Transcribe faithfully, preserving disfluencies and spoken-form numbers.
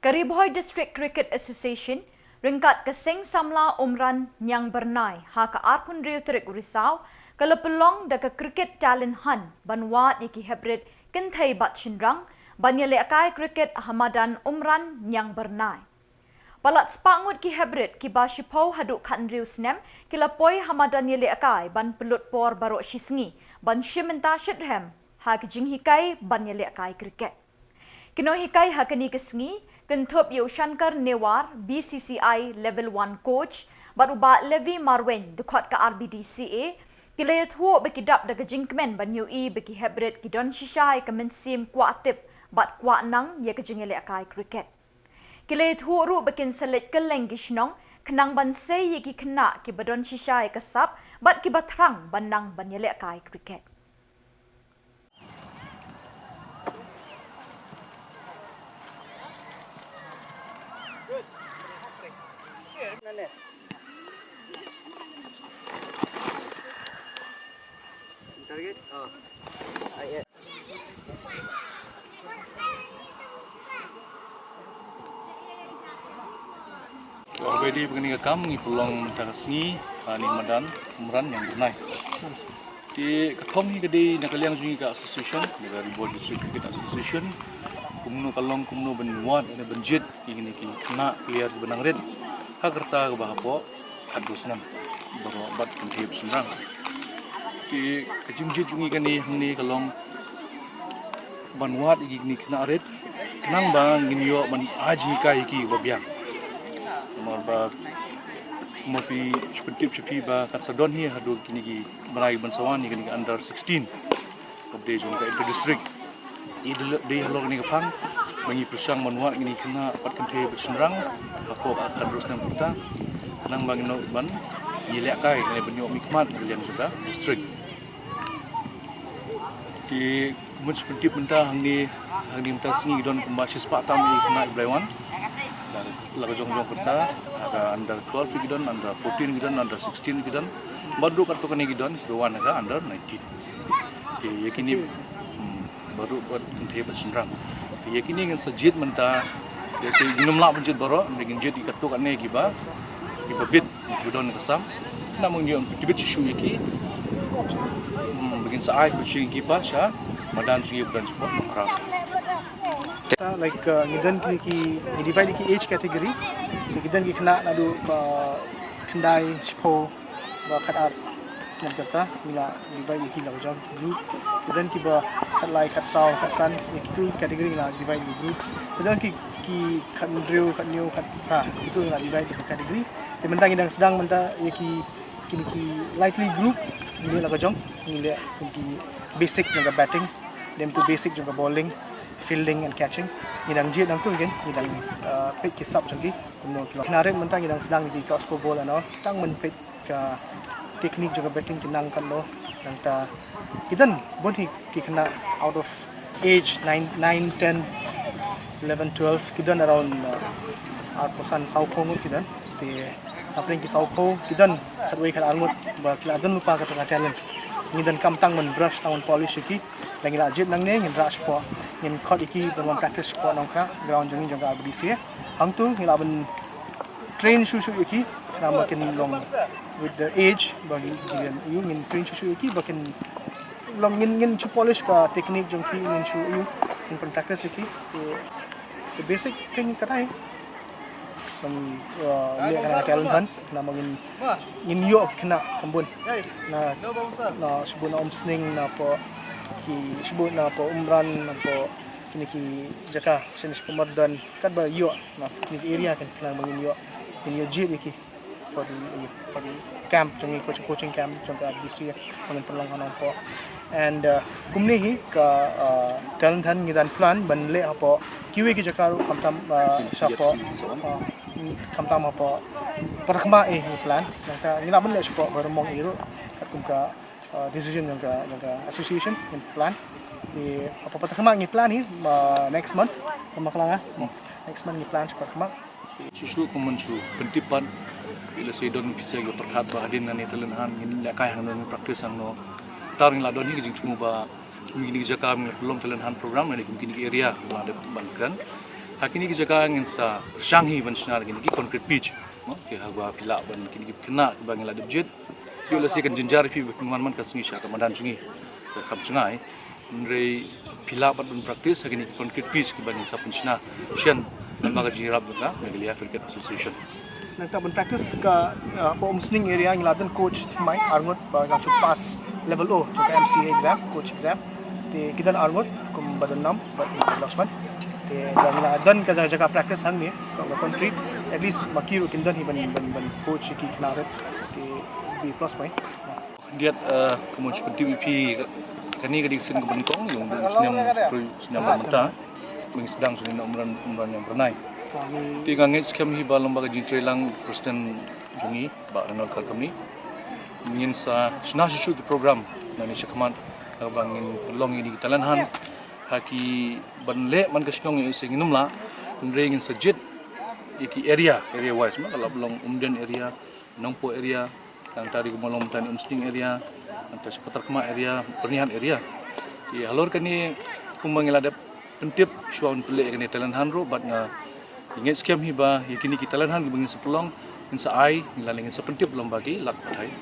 Ka Ri Bhoi District Cricket Association ryngkat ka Seng Samla Umran Niang Byrnai ha ka arphew hynriew tarik u Risaw ka la pynlong da ka Cricket Talent Hunt ban wad ïa ki heprit kynthei bad shynrang ban ïalehkai cricket ha madan Umran Niang Byrnai. Palat spah ngut ki heprit kiba shiphew haduh khathynriew snem ki la poi ha madan ïalehkai ban pynlut por baroh shisngi ban shim bynta shitrhem ha ki jinghikai ban ïalehkai cricket. Ki nonghikai ha kane ka sngi kynthup ïa u Shankar Newar, B C C I Level one Coach, bad u Bah Levi Marwein, dkhot ka R B D C A, ki la ïathuh ba ki dap da ka jingkmen ban ïohi ba ki heprit ki don shisha ïa ka mynsiem kwah tip bad kwah nang ïa ka jingïalehkai cricket. Ki la ïathuh ruh ba kin sa leit kylleng ki shnong khnang ban sei ïa ki khynnah kiba don shisha ïa ka sap bad kiba thrang ban nang ban ïalehkai cricket. Kaba ïadei bad kane ka kam ngi pynlong mynta ka sngi ha kane ka madan Umran Niang Byrnai. Te ka thong hi ka dei na ka liang jong ngi ka association, na ka Ri Bhoi District Cricket Association. Kumno ka long, kumno ban wad ne ban jied ïa kine ki khynnah player kiba nang rit ha ka rta kaba hapoh khatduh snem baroh bad kynthei bad shynrang. Te ka jingjied jong ngi kane hangne ka long ban wad ïa kine ki khynnah rit khnang ba ngin ïoh ban ai jinghikai ïa ki ba biang. Namar ba kumba phi shu pyntip sha phi ba kat sa don hi haduh kine ki bnai ban sa wan ïa kine ki under sixteen. Kaba dei jong ka inter district. Te dei halor kane ka phang ba ngi pyrshang ban wad kine ki khynnah bad kynthei bad shynrang hapoh ka khatduh snem kata khnang ba ngin ïoh ban ïalehkai ne ban ïoh mihkhmat na ka liang jong ka district. Te kumba shu pyntip mynta hangne, hangne mynta sngi ki don kumba shispah tam ïa ki khynnah kiba la wan. La ka jong jong kata ha ka under twelve ki don, under fourteen ki don, under sixteen ki don. Bad ruh katto katne ki don kiba wan ha ka under nineteen. Te ïa kine, hmm, bad ruh bad kynthei bad shynrang. Te ïa kine ngin sa jied mynta, ïa shi ngin ym lah ban jied baroh, ngin jied ïa katto katne kiba, kiba bit, kiba don ka sam. Namar ngi ong tibit shisha ïa ki, hmm, ba ngin sa ai coaching ïa ki ba sha madan jong ngi ba don shapoh Nongkhrah. Like, uh, ngi don kine ki, ngi divide ïa ki age category. Te ki don ki khynnah naduh, uh, khyndai, shiphew, ba khatar snem kata, ngi la divide ïa ki la ka jong group. Ki don kiba khatlai, khatsaw, khatsan, ïa kitu category ngi la divide ïa ki group. Ki don ki, ki khathynriew, khathynñiew, khatphra, kitu ngi la divide ïa ki category. Te mynta ngi dang sdang mynta ïa ki, kine ki likely group, ngi leh la ka jong, ngi leh kum ki basic jong ka batting, dei tu basic jong ka bowling, fielding and catching. Ngi dang jied nangtu kin, ngi dang, uh, peit ki sap jong ki. Kumno ki long. Kine rit mynta ngi dang sdang ïa ki ka score ball and all. Tang ban peit ka technique jong ka batting ki nang katno. Nangta ki don bun hi ki khynnah out of age nine, nine, ten, eleven, twelve, ki don around, uh, arphew san, sawphew ngut ki don. Te hapdeng ki sawphew ki don khatwei khatar ngut ba ki la don lypa kata ka talent. Ngi donkam tang ban brush, tang ban polish ïa ki. Lada ngi la jied nangne ngin rah shapoh, ngin khot ïa ki ban wan practice shapoh Nongkhrah, ground jong ngi jong ka R B D C A. Hangtu ngi lah ban train shuh shuh ïa ki, namar ba kin long with the age, ba ngin, ngin, ngin train shuh shuh ïa ki, ba kin long ngin, ngin shu polish ka technique jong ki, ngin shu, ngin pyn practice ïa ki. Te, the basic thing kata hi. Ban, uh, leh kane ka talent hunt, namar ba ngin, ngin ïoh ki khynnah kham bun. Na, na shibun na Umsning, na poh ki, shibun na poh Umran, na poh kine ki jaka, shane shapoh Mardon, katba ïoh, na kine ki area kan khynnah ba ngin ïoh, ngin ïoh jied ïa ki for the, for the camp jong ngi, coach-, coaching camp jong ka R B C A ba ngin pynlong ha Nongpoh. And, uh, kumne hi ka, uh, talent hunt ngi dang plan ban leh hapoh kiwei ki jaka ruh khamtam, uh, shapoh, uh, khamtam hapoh Pyrkhma, eh, ngi plan. Nangta ngi lah ban leh shapoh Baramong, eh, ruh katkum ka, uh, decision jong ka, jong ka association, ngin plan. Te hapoh Pyrkhma ngi plan hi, uh, next month. Pyrkhma, ah. Next month ngi plan shapoh Pyrkhma. Shuh shuh kumban shu pyntip pat, ila sa don pisa ki pyrkhat ba hadien nane talent hunt ngin lehkai hangno, practice hangno. Tang ngi la don hi ka jingthmu ba kum kine ki jaka ngi la pynlong talent hunt program, nane kum kine ki area ngi la dep ban kren. Ha kine ki jaka ngin sa pyrshang hi ban shna kine ki concrete pitch. Ki ha ba phi lah ban kine ki khynnah kiba ngi la dep jied. Ïoh lehse kan jynjar ïa phi ba phin wan man ka sngi sha ka madan jong ngi, ka kam jngai. Hynrei phi lah pat ban practice ha kine ki concrete pitch kiba ngin sa pynshna shen lyngba ka jingïarap jong ka Meghalaya Cricket Association. Nangta ban practice ka uh, Umsning area ngi la don coach thymmai arngut ba ngi la shu pass level O jong ka M C A exam, coach exam. Te ki don arngut kum ba don nam bad Lakshman. Te da ngi la don ka jaka practice hangne ka concrete, at least ma ki ruh kin don hi ban ban ban coach ki khynnah ruh. Te be plus point. Diat uh, kumon shu pyntip ïa phi kane ka dei ka sien kaba nyngkong ïa u snem, snem mynta. Ba ngi sdang shuh na umran, umran ïa u Brunei. Te nga ngeit skhem hi ba lyngba ka jingtrei lang President jong ngi Bah Ranald Kharkamni, ngin sa shna shuh shuh ki program nangne shakhmat ha kaba ngin long ïa ki talent hunt ha ki ban leh man ka shnong ïa u se ngin ym lah. Hynrei ngin sa jied ïa ki area, area wise, ma ka la long Umden area, Nongpoh area, tang tari ka Mawlong Matan Umsning area, tang sha Patarkma area, Byrnihat area. Ïa halor kane kumba ngi la dep pyntip shuwa ban pynleh kane talent hunt ruh, bad nga ngeit skhem hi ba ïa kine ki talent hunt kiba ngin sa pynlong ngin sa ai, ngi la ngin sa pyntip lyngba ki lad pathai.